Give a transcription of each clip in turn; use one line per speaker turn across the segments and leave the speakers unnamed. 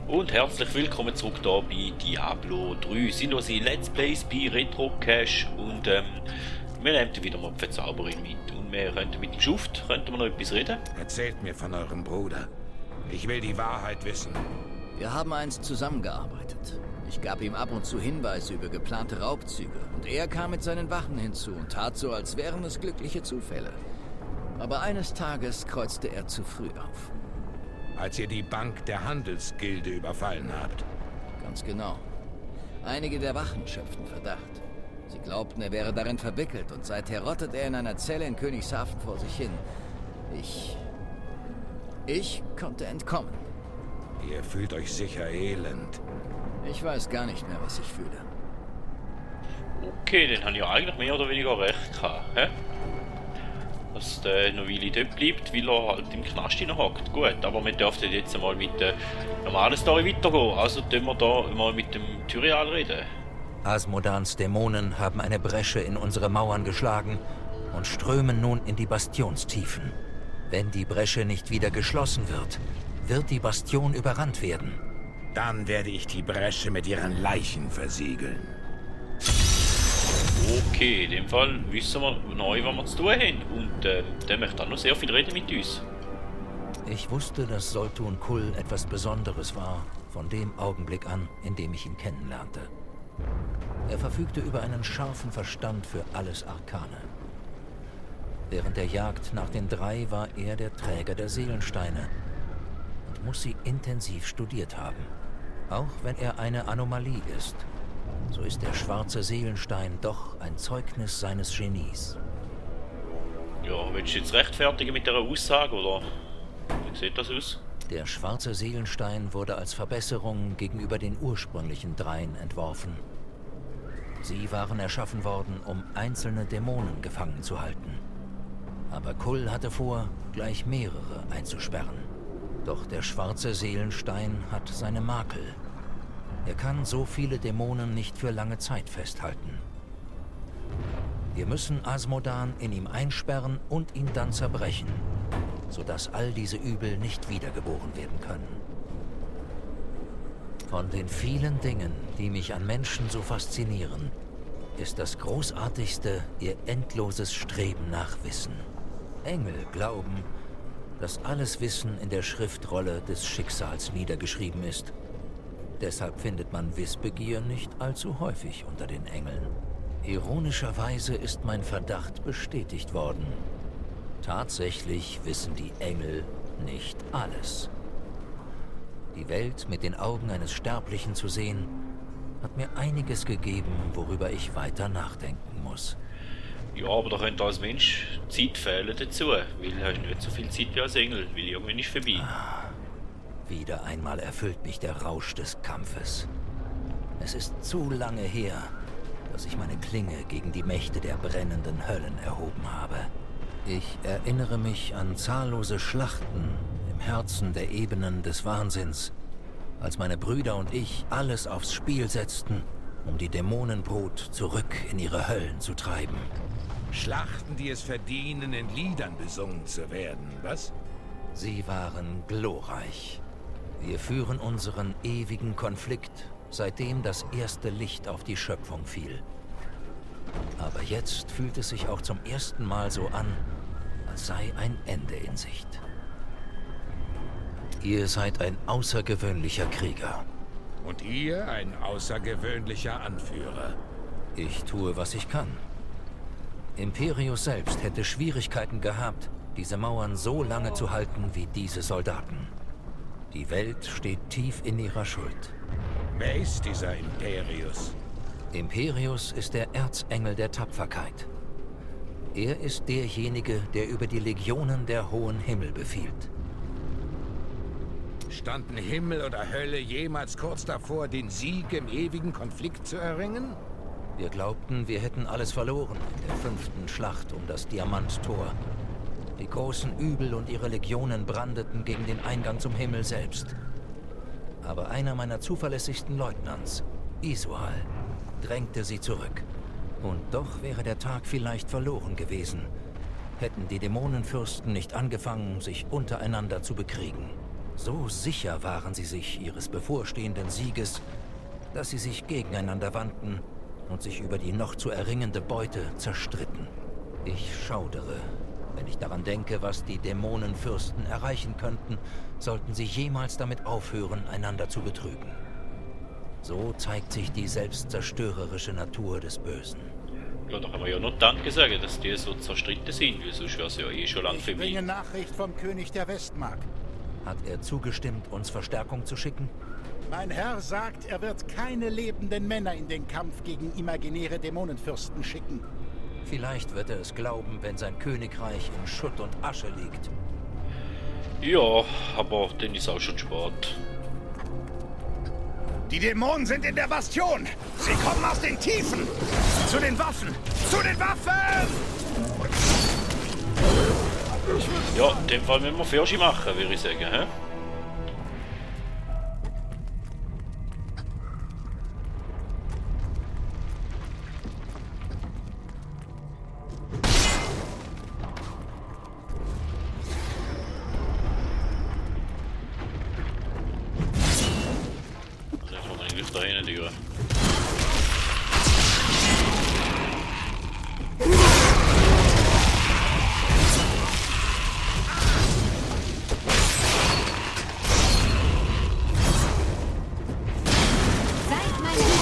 Und herzlich willkommen zurück hier bei Diablo 3. Sind unsere Let's Plays bei Retro Cache und wir nehmen wieder mal die Verzauberin mit. Und wir könnten mit dem Schuft noch etwas reden.
Erzählt mir von eurem Bruder. Ich will die Wahrheit wissen.
Wir haben einst zusammengearbeitet. Ich gab ihm ab und zu Hinweise über geplante Raubzüge und er kam mit seinen Wachen hinzu und tat so, als wären es glückliche Zufälle. Aber eines Tages kreuzte er zu früh auf.
Als ihr die Bank der Handelsgilde überfallen habt.
Ganz genau. Einige der Wachen schöpften Verdacht. Sie glaubten, er wäre darin verwickelt und seither rottet er in einer Zelle in Königshafen vor sich hin. Ich konnte entkommen.
Ihr fühlt euch sicher elend.
Ich weiß gar nicht mehr, was ich fühle.
Okay, dann habe ich ja eigentlich mehr oder weniger recht gehabt. He? Dass der noch eine Weile dort bleibt, weil er halt im Knast hockt. Gut, aber wir dürfen jetzt mal mit der normalen Story weitergehen. Also tun wir da mal mit dem Tyrael reden.
Asmodans Dämonen haben eine Bresche in unsere Mauern geschlagen und strömen nun in die Bastionstiefen. Wenn die Bresche nicht wieder geschlossen wird, wird die Bastion überrannt werden.
Dann werde ich die Bresche mit ihren Leichen versiegeln.
Okay, in dem Fall wissen wir neu, was wir zu tun haben. Und der möchte auch noch sehr viel reden mit uns.
Ich wusste, dass Soltun Kull etwas Besonderes war, von dem Augenblick an, in dem ich ihn kennenlernte. Er verfügte über einen scharfen Verstand für alles Arkane. Während der Jagd nach den drei war er der Träger der Seelensteine und muss sie intensiv studiert haben. Auch wenn er eine Anomalie ist, so ist der schwarze Seelenstein doch ein Zeugnis seines Genies.
Ja, willst du jetzt rechtfertigen mit dieser Aussage, oder wie sieht das aus?
Der schwarze Seelenstein wurde als Verbesserung gegenüber den ursprünglichen dreien entworfen. Sie waren erschaffen worden, um einzelne Dämonen gefangen zu halten. Aber Kull hatte vor, gleich mehrere einzusperren. Doch der schwarze Seelenstein hat seine Makel. Er kann so viele Dämonen nicht für lange Zeit festhalten. Wir müssen Asmodan in ihm einsperren und ihn dann zerbrechen, sodass all diese Übel nicht wiedergeboren werden können. Von den vielen Dingen, die mich an Menschen so faszinieren, ist das Großartigste ihr endloses Streben nach Wissen. Engel glauben, dass alles Wissen in der Schriftrolle des Schicksals niedergeschrieben ist. Deshalb findet man Wissbegier nicht allzu häufig unter den Engeln. Ironischerweise ist mein Verdacht bestätigt worden. Tatsächlich wissen die Engel nicht alles. Die Welt mit den Augen eines Sterblichen zu sehen, hat mir einiges gegeben, worüber ich weiter nachdenken muss.
Ja, aber da könnte als Mensch Zeit fehlen dazu, weil du hast nicht so viel Zeit wie als Engel, weil irgendwann ist vorbei.
Wieder einmal erfüllt mich der Rausch des Kampfes. Es ist zu lange her, dass ich meine Klinge gegen die Mächte der brennenden Höllen erhoben habe. Ich erinnere mich an zahllose Schlachten im Herzen der Ebenen des Wahnsinns, als meine Brüder und ich alles aufs Spiel setzten, um die Dämonenbrut zurück in ihre Höllen zu treiben.
Schlachten, die es verdienen, in Liedern besungen zu werden, was?
Sie waren glorreich. Wir führen unseren ewigen Konflikt, seitdem das erste Licht auf die Schöpfung fiel. Aber jetzt fühlt es sich auch zum ersten Mal so an, als sei ein Ende in Sicht. Ihr seid ein außergewöhnlicher Krieger.
Und ihr ein außergewöhnlicher Anführer.
Ich tue, was ich kann. Imperius selbst hätte Schwierigkeiten gehabt, diese Mauern so lange zu halten wie diese Soldaten. Die Welt steht tief in ihrer Schuld.
Wer ist dieser Imperius?
Imperius ist der Erzengel der Tapferkeit. Er ist derjenige, der über die Legionen der hohen Himmel befiehlt.
Standen Himmel oder Hölle jemals kurz davor, den Sieg im ewigen Konflikt zu erringen?
Wir glaubten, wir hätten alles verloren in der 5. Schlacht um das Diamanttor. Die großen Übel und ihre Legionen brandeten gegen den Eingang zum Himmel selbst. Aber einer meiner zuverlässigsten Leutnants, Isual, drängte sie zurück. Und doch wäre der Tag vielleicht verloren gewesen, hätten die Dämonenfürsten nicht angefangen, sich untereinander zu bekriegen. So sicher waren sie sich ihres bevorstehenden Sieges, dass sie sich gegeneinander wandten und sich über die noch zu erringende Beute zerstritten. Ich schaudere, wenn ich daran denke, was die Dämonenfürsten erreichen könnten, sollten sie jemals damit aufhören, einander zu betrügen. So zeigt sich die selbstzerstörerische Natur des Bösen.
Ja, da kann man ja nur Danke sagen, dass die so zerstritten sind, weil sonst wäre es ja eh schon lang
Ich
für mich.
bringe Nachricht vom König der Westmark.
Hat er zugestimmt, uns Verstärkung zu schicken?
Mein Herr sagt, er wird keine lebenden Männer in den Kampf gegen imaginäre Dämonenfürsten schicken.
Vielleicht wird er es glauben, wenn sein Königreich in Schutt und Asche liegt.
Ja, aber dann ist auch schon spät.
Die Dämonen sind in der Bastion! Sie kommen aus den Tiefen! Zu den Waffen! Zu den Waffen!
Ja, in dem Fall müssen wir Fürschi machen, würde ich sagen. He? Dann kann man eigentlich da hinten durch.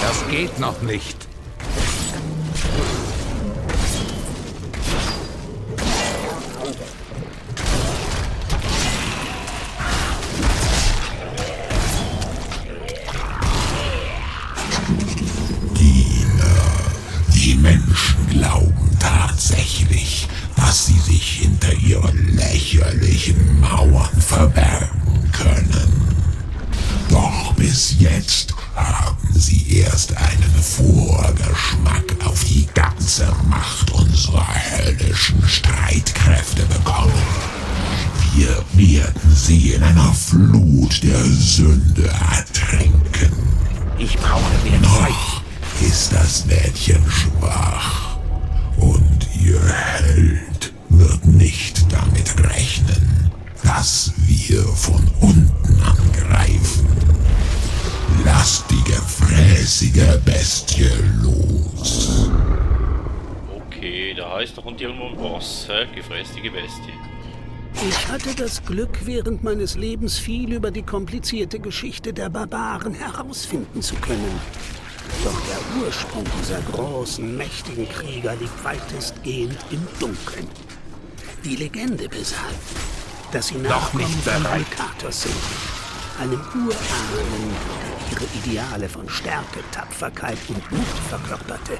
Das geht noch nicht.
Die Menschen glauben tatsächlich, dass sie sich hinter ihren lächerlichen Mauern verbergen können. Doch bis jetzt haben sie erst einen Vorgeschmack auf die ganze Macht unserer höllischen Streitkräfte bekommen. Wir werden sie in einer Flut der Sünde ertränken.
Ich brauche mehr Zeit.
Noch ist das Mädchen schwach und ihr Held wird nicht damit rechnen, dass wir von unten angreifen. Lasst die gefräßige Bestie los.
Okay, da heißt, da kommt irgendwo ein Boss, hä? Gefräßige Bestie.
Ich hatte das Glück, während meines Lebens viel über die komplizierte Geschichte der Barbaren herausfinden zu können. Doch der Ursprung dieser großen, mächtigen Krieger liegt weitestgehend im Dunkeln. Die Legende besagt, dass sie Nachkommen von Vulkatos sind, einem Urahnen, der ihre Ideale von Stärke, Tapferkeit und Mut verkörperte.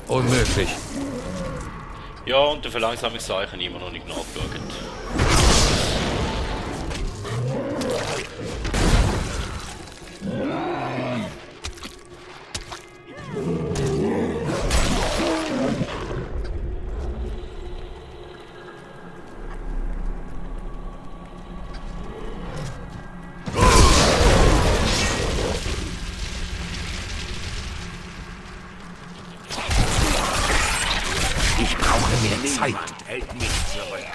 Unmöglich.
Ja, und der Verlangsamungszeichen immer noch nicht nachgeschaut.
Ich brauche mehr Zeit. Hält mich zurück.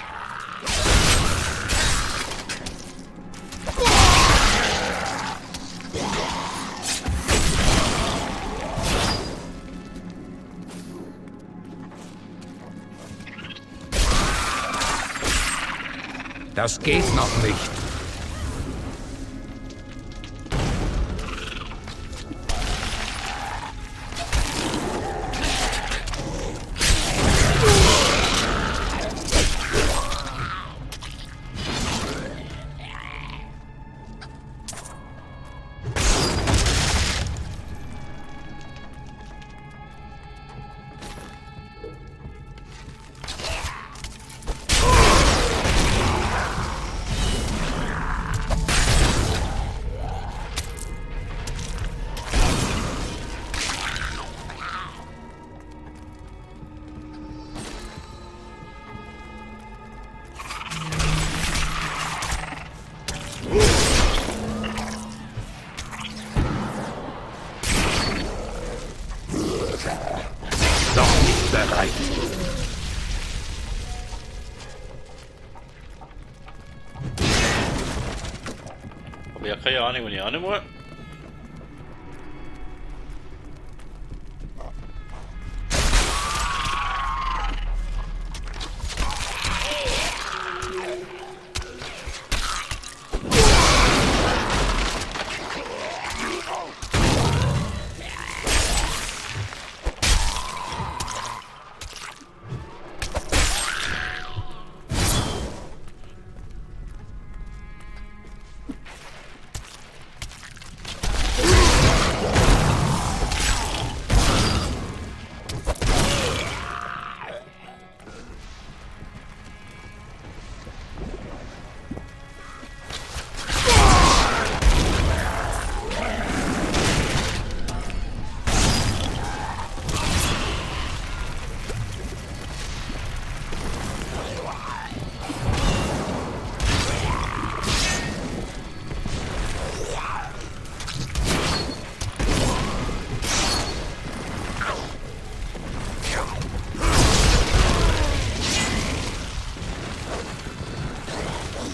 Das geht noch nicht.
Aber ich habe keine Ahnung, wo ich hin muss.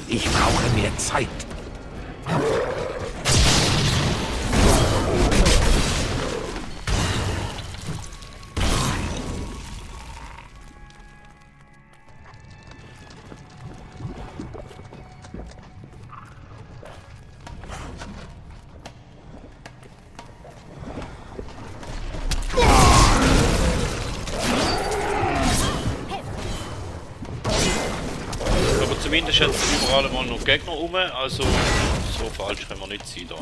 Ich brauche mehr Zeit.
Aber zumindest hat es überall mal noch Gegner rum, also so falsch können wir nicht sein da.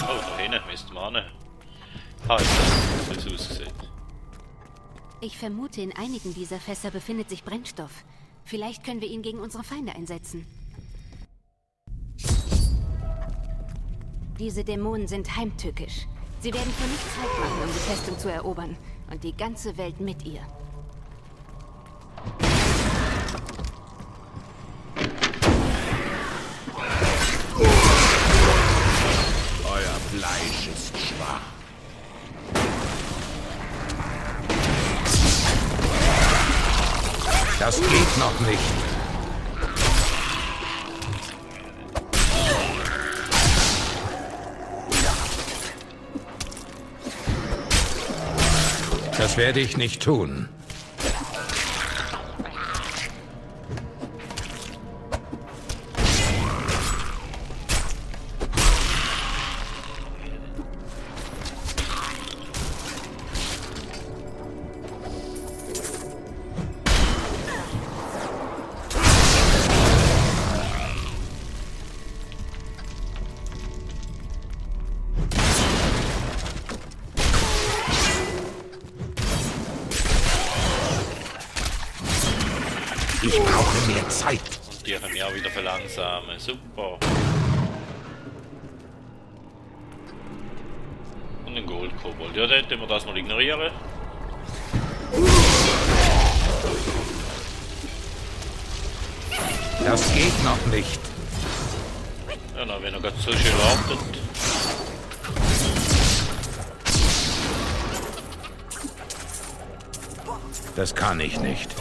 Oh, da hinten müsste man hin. Ah, so hat es ausgesehen.
Ich vermute, in einigen dieser Fässer befindet sich Brennstoff. Vielleicht können wir ihn gegen unsere Feinde einsetzen. Diese Dämonen sind heimtückisch. Sie werden für nichts Halt machen, um die Festung zu erobern. Und die ganze Welt mit ihr.
Euer Fleisch ist schwach. Das geht noch nicht. Das werde ich nicht tun. Ich brauche mehr Zeit.
Und die haben mich auch wieder verlangsamen. Super. Und ein Goldkobold. Ja, dann können wir das mal ignorieren.
Das geht noch nicht.
Ja, na, wenn er gerade so schön wartet.
Das kann ich nicht.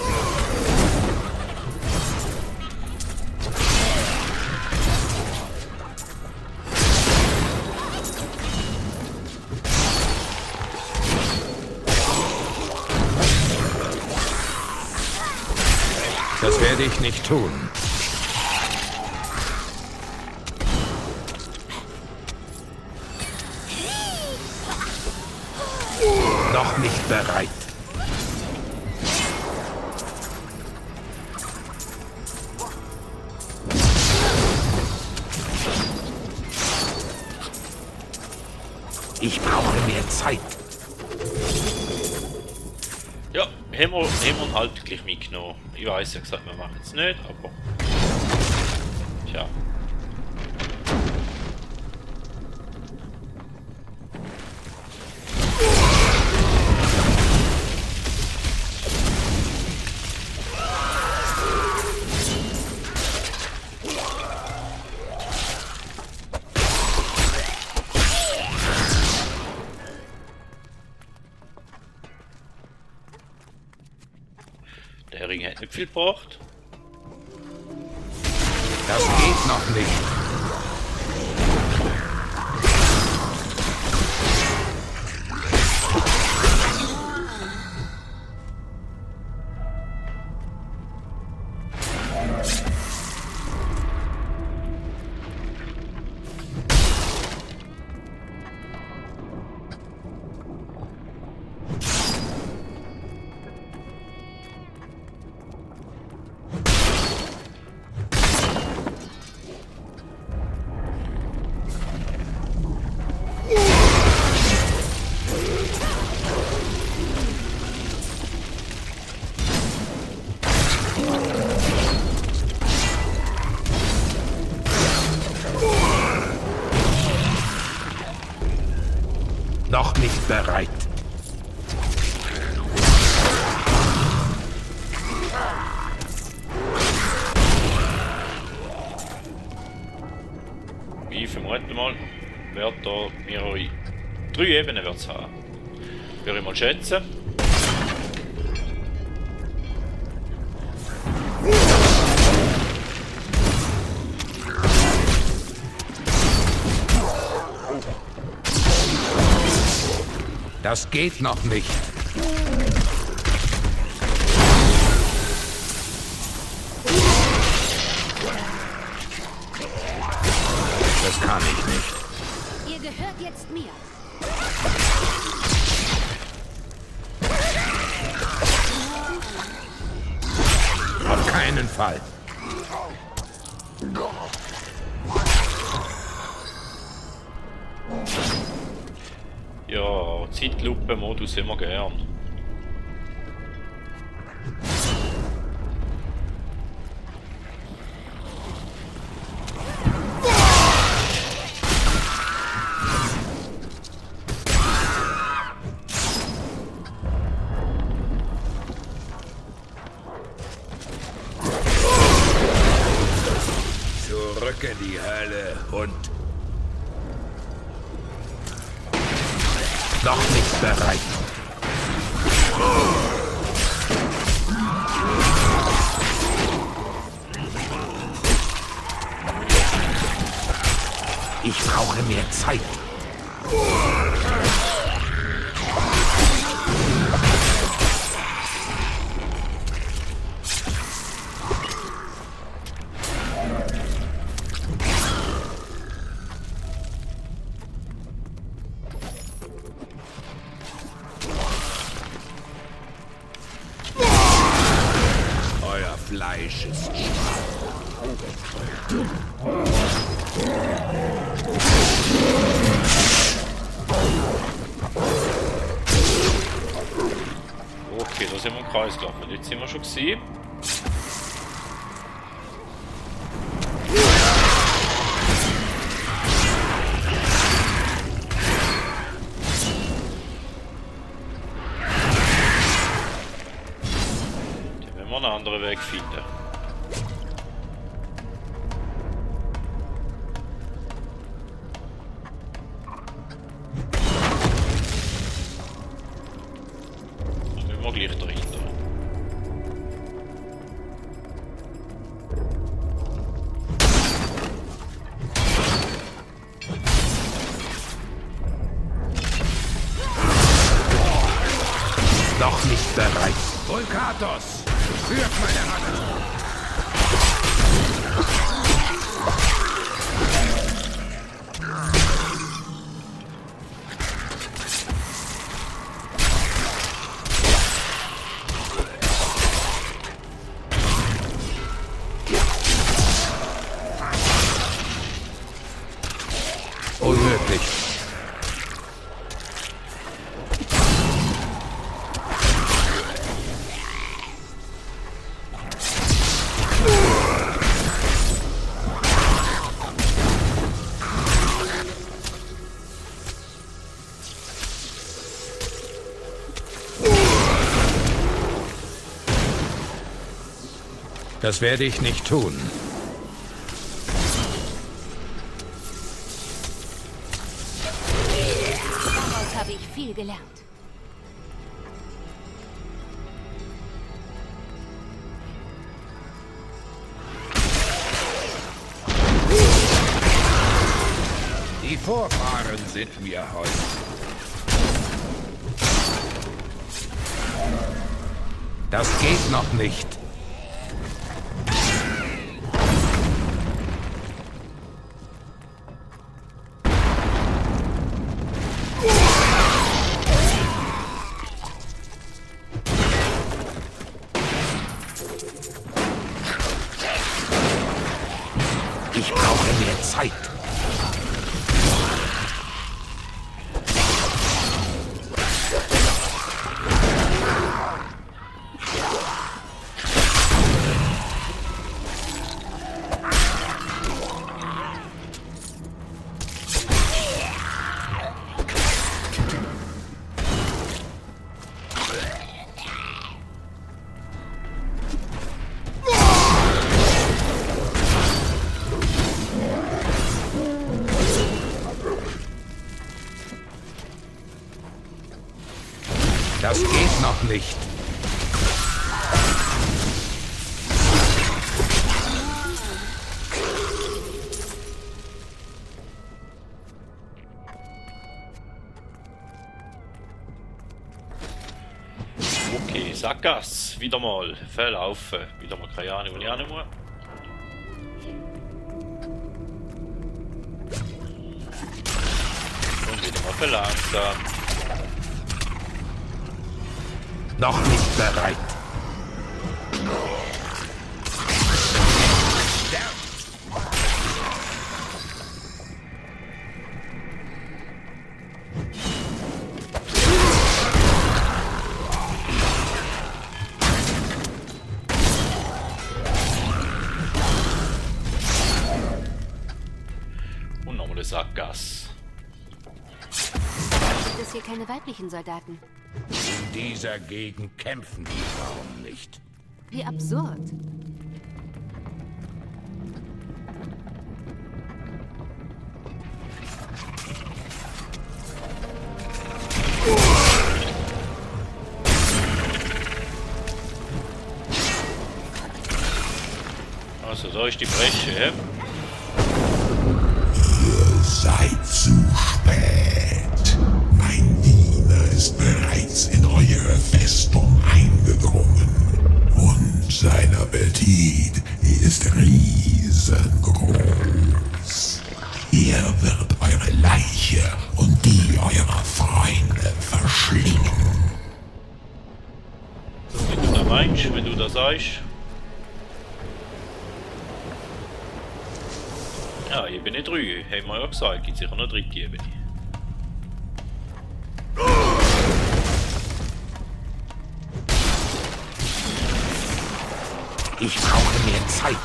Das werde ich nicht tun. Noch nicht bereit. Ich brauche mehr Zeit.
Ja, haben wir ihn halt gleich mitgenommen. Ich weiß ja gesagt, wir machen es nicht, aber. Tja. Ring hat nicht viel gebracht.
Das geht noch nicht. Noch nicht bereit.
Ich vermute mal, wird da mehrere 3 Ebenen wird's haben. Würde ich mal schätzen.
Das geht noch nicht. Das kann ich nicht.
Ihr gehört jetzt mir.
Auf keinen Fall.
Ja, Zeitlupe-Modus immer gern.
Zurück in die Hölle, Hund. Noch nicht bereit. Ich brauche mehr Zeit. Euer Fleisch ist
Okay, da sind wir im Kreis gelaufen. Jetzt sind wir schon gesehen. Dann werden wir einen anderen Weg finden. Dann müssen wir gleich dahinter.
noch nicht bereit. Volkatos, führt meine Hand. Unmöglich. Das werde ich nicht tun.
Daraus habe ich viel gelernt.
Vorfahren sind mir hold. Das geht noch nicht. Ich brauche mehr Zeit. Das geht noch nicht.
Okay, Sackgasse. Wieder mal verlaufen. Wieder mal keine Ahnung, wo ich hin muss. Und wieder mal verlangsamt.
Noch nicht bereit.
Und nochmal eine Sackgasse.
Gibt es hier keine weiblichen Soldaten?
In dieser Gegend kämpfen die Frauen nicht.
Wie absurd.
Also da ist die Bresche.
Ihr seid zu spät. Mein Diener ist bereits in eure Festung eingedrungen. Und sein Appetit ist riesengroß. Er wird eure Leiche und die eurer Freunde verschlingen.
So, wenn du da meinst, wenn du da sagst. Ja, Ebene 3, haben wir ja gesagt, gibt sicher eine dritte Ebene.
Ich brauche mehr Zeit.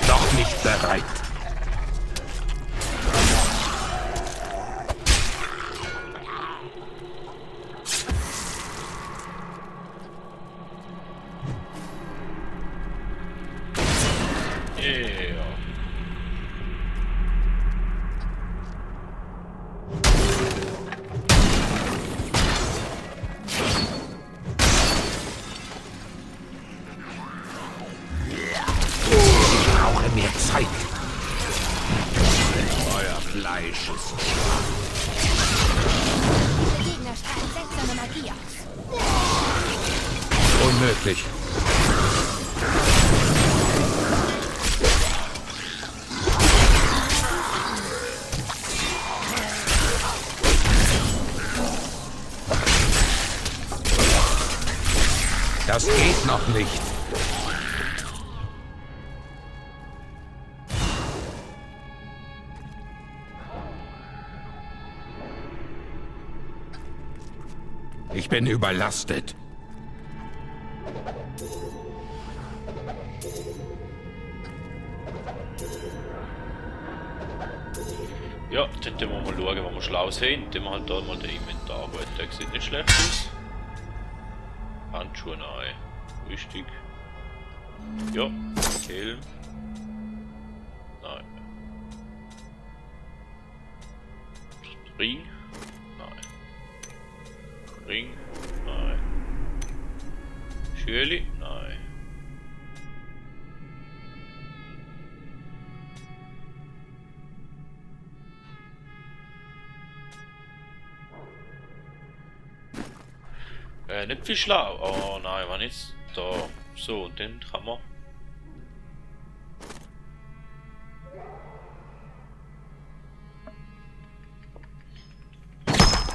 Noch nicht bereit.
Ja.
Ich brauche mehr Zeit. Euer Fleisch ist
Der Gegner strahlt seltsame Magie aus.
unmöglich. Das geht noch nicht. Ich bin überlastet.
Ja, dann müssen wir mal schauen, was wir schlau sind. Dann haben wir halt da mal den Inventar. Gut, der sieht nicht schlecht aus. Handschuhe nein. Wichtig. Ja, Helm. Nein. Ring. Nein. Ring. Nein. Schürli. Nein. Nicht viel schlau. Oh nein, wann ist da? So, und dann kann man.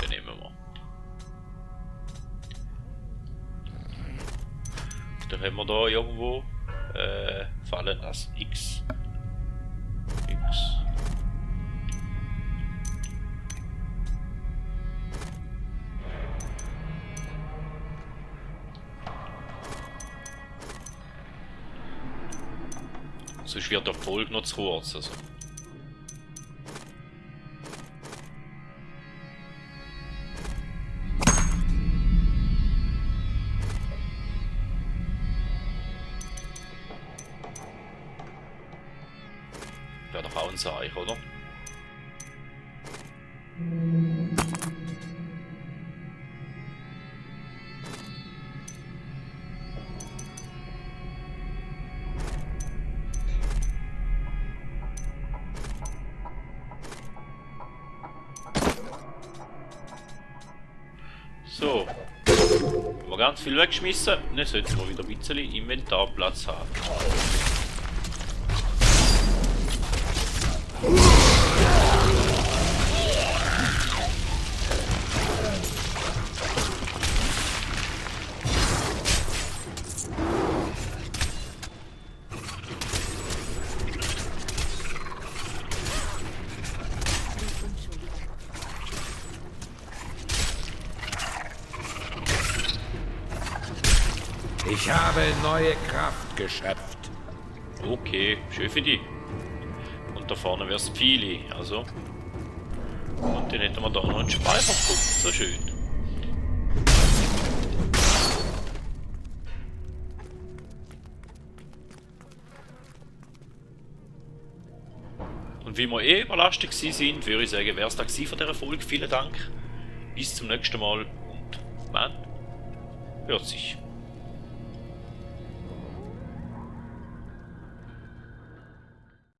Den nehmen wir. Dann haben wir da irgendwo fallen das X. Sonst wird der Folge noch zu kurz. Also. Wäre doch auch ein Zeichen, oder? So, haben wir ganz viel weggeschmissen. Dann sollten wir wieder ein bisschen Inventarplatz haben.
Ich habe neue Kraft geschöpft.
Okay, schön für die. Und da vorne wäre es Pfeile, also. Und dann hätten wir da noch einen Speicherpunkt, so schön. Und wie wir eh überlastet sind, würde ich sagen, wäre es da gewesen von dieser Folge. Vielen Dank. Bis zum nächsten Mal und man hört sich.